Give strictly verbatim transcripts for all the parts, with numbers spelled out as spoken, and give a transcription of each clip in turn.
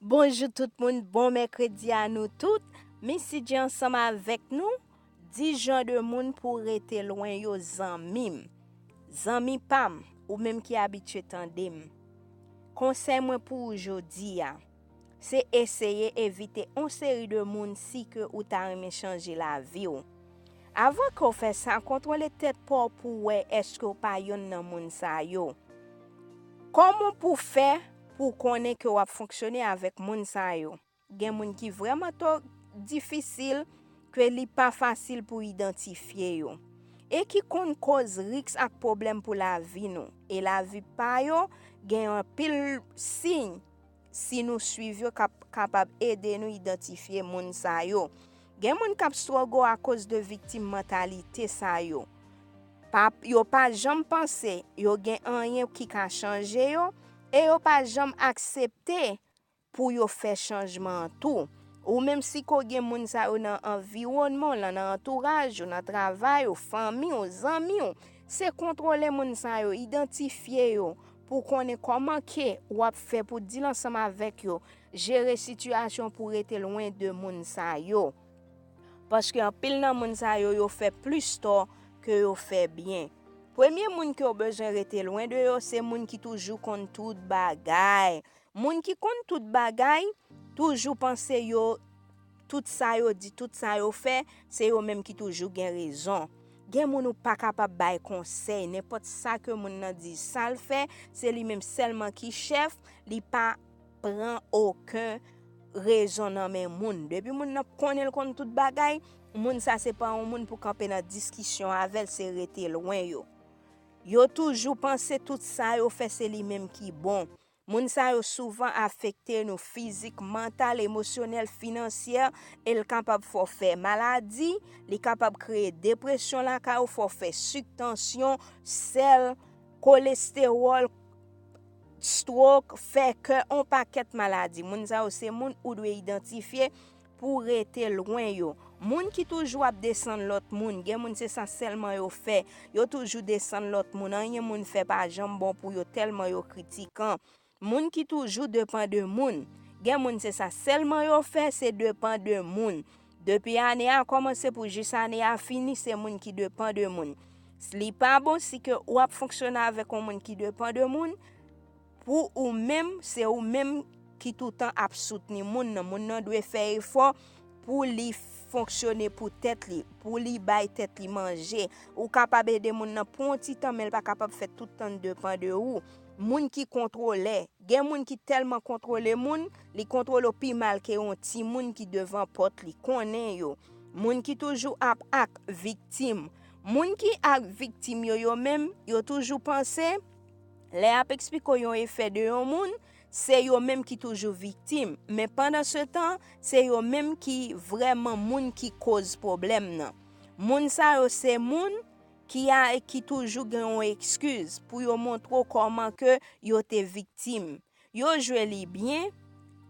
Bonjou tout moun, bon mèkredi a nou tout. Missy J ansanm avèk nou, dis jan de moun pou rete lwen yo, zanmi m. Zanmi pa m, ou menm ki abitye tande m. Konsèy mwen pou ou jodi a, se eseye evite on seri de moun si ke ou ta renmen chanje lavi w. Avan ke w fè sa, kontwole tèt pa w pou w wè èske w pa yonn nan moun sa yo. Kòman pou w fè pou w konnen ke w ap fonksyone avèk moun sa yo? Gen moun ki vrèman twò difisil, ke li pa fasil pou idantifye yo, e ki konn koz risk ak pwoblèm pou lavi nou. E lavi pa yo gen anpil siy, si nou swiv yo, k ap kapab ede nou idantifye moun sa yo. Gen moun k ap struggle akoz de viktim mantalite sa yo. Pa, yo pa janm panse yo gen anyen ki ka chanje yo, e yo pa janm aksepte pou yo fè chanjman an tou. Ou menm si ke w gen moun sa yo nan anviwònman w lan, nan antouraj ou, nan travay ou, fanmi w, zanmi w, se kontwole moun sa yo, idantifye yo, pou w konnen kòman ke w ap fè pou deal ansanm avèk yo, jere sitiyasyon pou w rete lwen de moun sa yo. Paske anpil nan moun sa yo, yo fè plis tò ke yo fè byen. Premye moun ke w bezwen rete lwen de yo, se moun ki toujou konn tout bagay. Moun ki konn tout bagay, toujou panse yo, tout sa yo di, tout sa yo fè, se yo menm ki toujou gen rezon. Gen moun ou pa kapab bay konsèy, nenpòt sa ke moun nan di, sa l fè, se li menm sèlman ki chèf, li pa pran okenn rezon nan men moun. Depi moun nan konnen l konn tout bagay, moun sa se pa yon moun pou kanpe nan diskisyon avè l, se rete lwen yo. Yo toujou panse tout sa yo fè se li menm ki bon. Moun sa yo souvan afekte nou fizik, mantal, emosyonèl, finansyè, e l kapab fè w fè maladi, li kapab kreye depresyon lakay ou, fè w fè sik, tansyon, sèl, kolestewòl, stroke, fè kè, on pakèt maladi. Moun sa yo se moun ou dwe idantifye pou w rete lwen yo. Moun ki toujou ap desann lòt moun, gen moun se sa sèlman yo fè. Yo toujou desann lòt moun. Anyen moun fè pa janm bon pou yo tèlman yo kritikan. Moun ki toujou depan de moun. Gen moun se sa sèlman yo fè, se depan de moun. Depi ane a kòmanse pou jis ane a fini, se moun ki depan de moun. Li pa bon si ke w ap fonksyone avèk yon moun ki depan de moun, pou ou menm, se ou menm ki toutan ap soutni moun nan. Moun nan dwe fè efò pou li fonksyone pou tèt li, pou li bay tèt li manje. Ou kapab ede moun nan pou yon ti tan, men l pa kapab fè tout tan depan de ou. Moun ki kontwolè. Gen moun ki tèlman kontwole moun, li kontwole w pi mal ke yon timoun ki devan pòt li, konnen yo. Moun ki toujou ap ak viktim. Moun ki ak viktim yo, yo menm, yo toujou panse, lè y ap eksplike w yon efè de yon moun, se yo menm ki toujou viktim. Men pandan se tan, se yo menm ki vrèman moun ki koz pwoblèm nan. Moun sa yo se moun ki a, ki toujou gen yon ekskiz pou yo montre w kòman ke yo te viktim. Yo jwe li byen,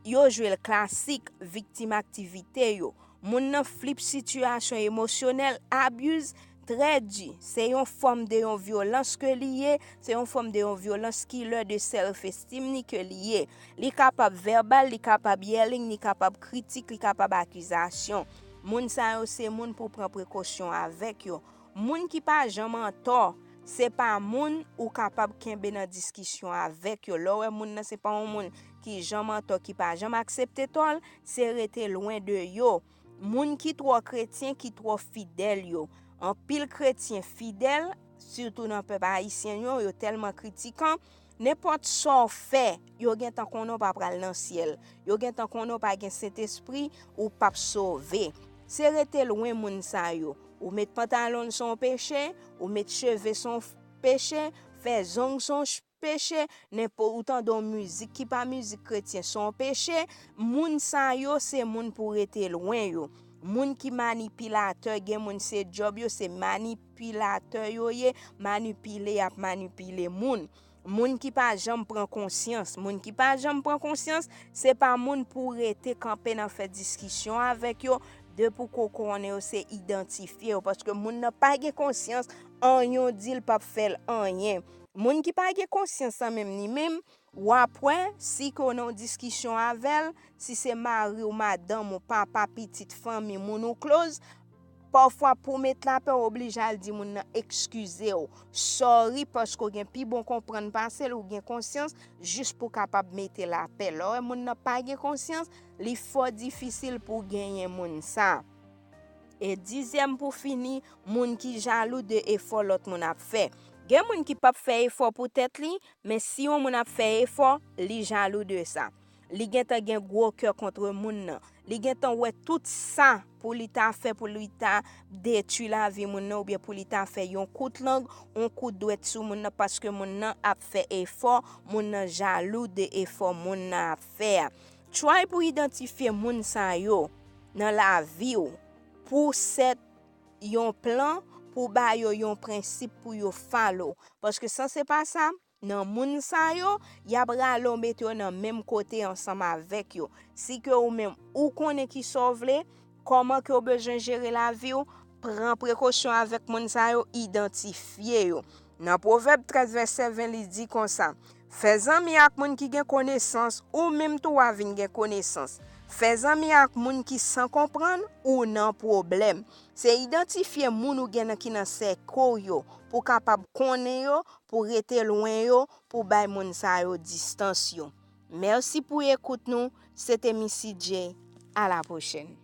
yo jwe l klasik, viktim aktivite yo. Moun nan flip sitiyasyon emosyonèl, abuse, trè di. Se yon fòm de yon vyolans ke li ye, se yon fòm de yon vyolans killer de self esteem ni ke li ye. Li kapab vèbal, li kapab yelling, li kapab kritik, li kapab akizasyon. Moun sa yo se moun pou pran prekosyon avèk yo. Moun ki pa janm antò, se pa moun ou kapab kenbe nan diskisyon avèk yo. Lè w wè moun nan se pa yon moun ki janm antò, ki pa janm aksepte tò l, se rete lwen de yo. Moun ki twò kretyen, ki twò fidèl yo. Anpil kretyen fidèl, sitou nan pèp ayisyen yo, yo tèlman kritikan, nenpòt sa w fè, yo gentan konnen w pa pral nan syèl. Yo gentan konnen w pa gen Sentespri, ou p ap sove. Se rete lwen moun sa yo. Ou met pantalon se yon peche, ou met cheve se yon peche, fè zong se yon peche, nenpò, ou tande yon mizik ki pa mizik kretyen se yon peche. Moun sa yo se moun pou rete lwen yo. Moun ki manipilatè, gen moun se djòb yo, se manipilatè yo ye, manipile, y ap manipile moun. Moun ki pa janm pran konsyans. Moun ki pa janm pran konsyans, se pa moun pou rete kanpe nan fè diskisyon avèk yo, depi w konnen yo se idantifye yo. Paske moun nan pa gen konsyans, anyen w di l p ap fè l anyen. Moun ki pa gen konsyans lan menm li menm, W ap wè, si ke w nan yon diskisyon avè l, si se mari w, madanm ou, papa, pitit, fanmi, moun ou close, pafwa pou w met lapè, w oblije al di moun nan eskize w, sorry, paske w gen pi bon konprann pase l, ou gen konsyans, jis pou w kapab mete lapè. Lè w wè moun nan pa gen konsyans, li fò difisil pou w genyen moun sa. E dizyèm pou fini, moun ki jalou de efò lòt moun ap fè. Gen moun ki p ap fè efò pou tèt li, men si yon moun ap fè efò, li jalou de sa. Li gentan gen gwo kè kont moun nan. Li gentan wè tout sa pou li ta fè, pou li ta detwi lavi moun nan, oubyen pou li ta fè yon kout lang, yon kout dwèt sou moun nan, paske moun nan ap fè efò, moun nan jalou de efò moun nan ap fè a. Try pou idantifye moun sa yo nan lavi w, pou w set yon plan, pou w ba yo yon prensip pou yo follow. Paske san se pa sa, nan moun sa yo, y ap rale w mete w nan menm kote ansanm avèk yo. Si ke ou menm, ou konnen kisa w vle, kòman ke w bezwen jere lavi w, pran prekosyon avèk moun sa yo, idantifye yo. Nan Pwovèb trèz vèsè ven, li di konsa, fè zanmi ak moun ki gen konesans, ou menm tou w a vin gen konesans. Fè zanmi ak moun ki san konprann, ou nan pwoblèm. Se idantifye moun ou gen nan ki nan sèkè w yo, pou w kapab konnen yo, pou w rete lwen yo, pou w bay moun sa yo distans yo. Mèsi pou ekout nou, se te Missy J. A la pwochèn.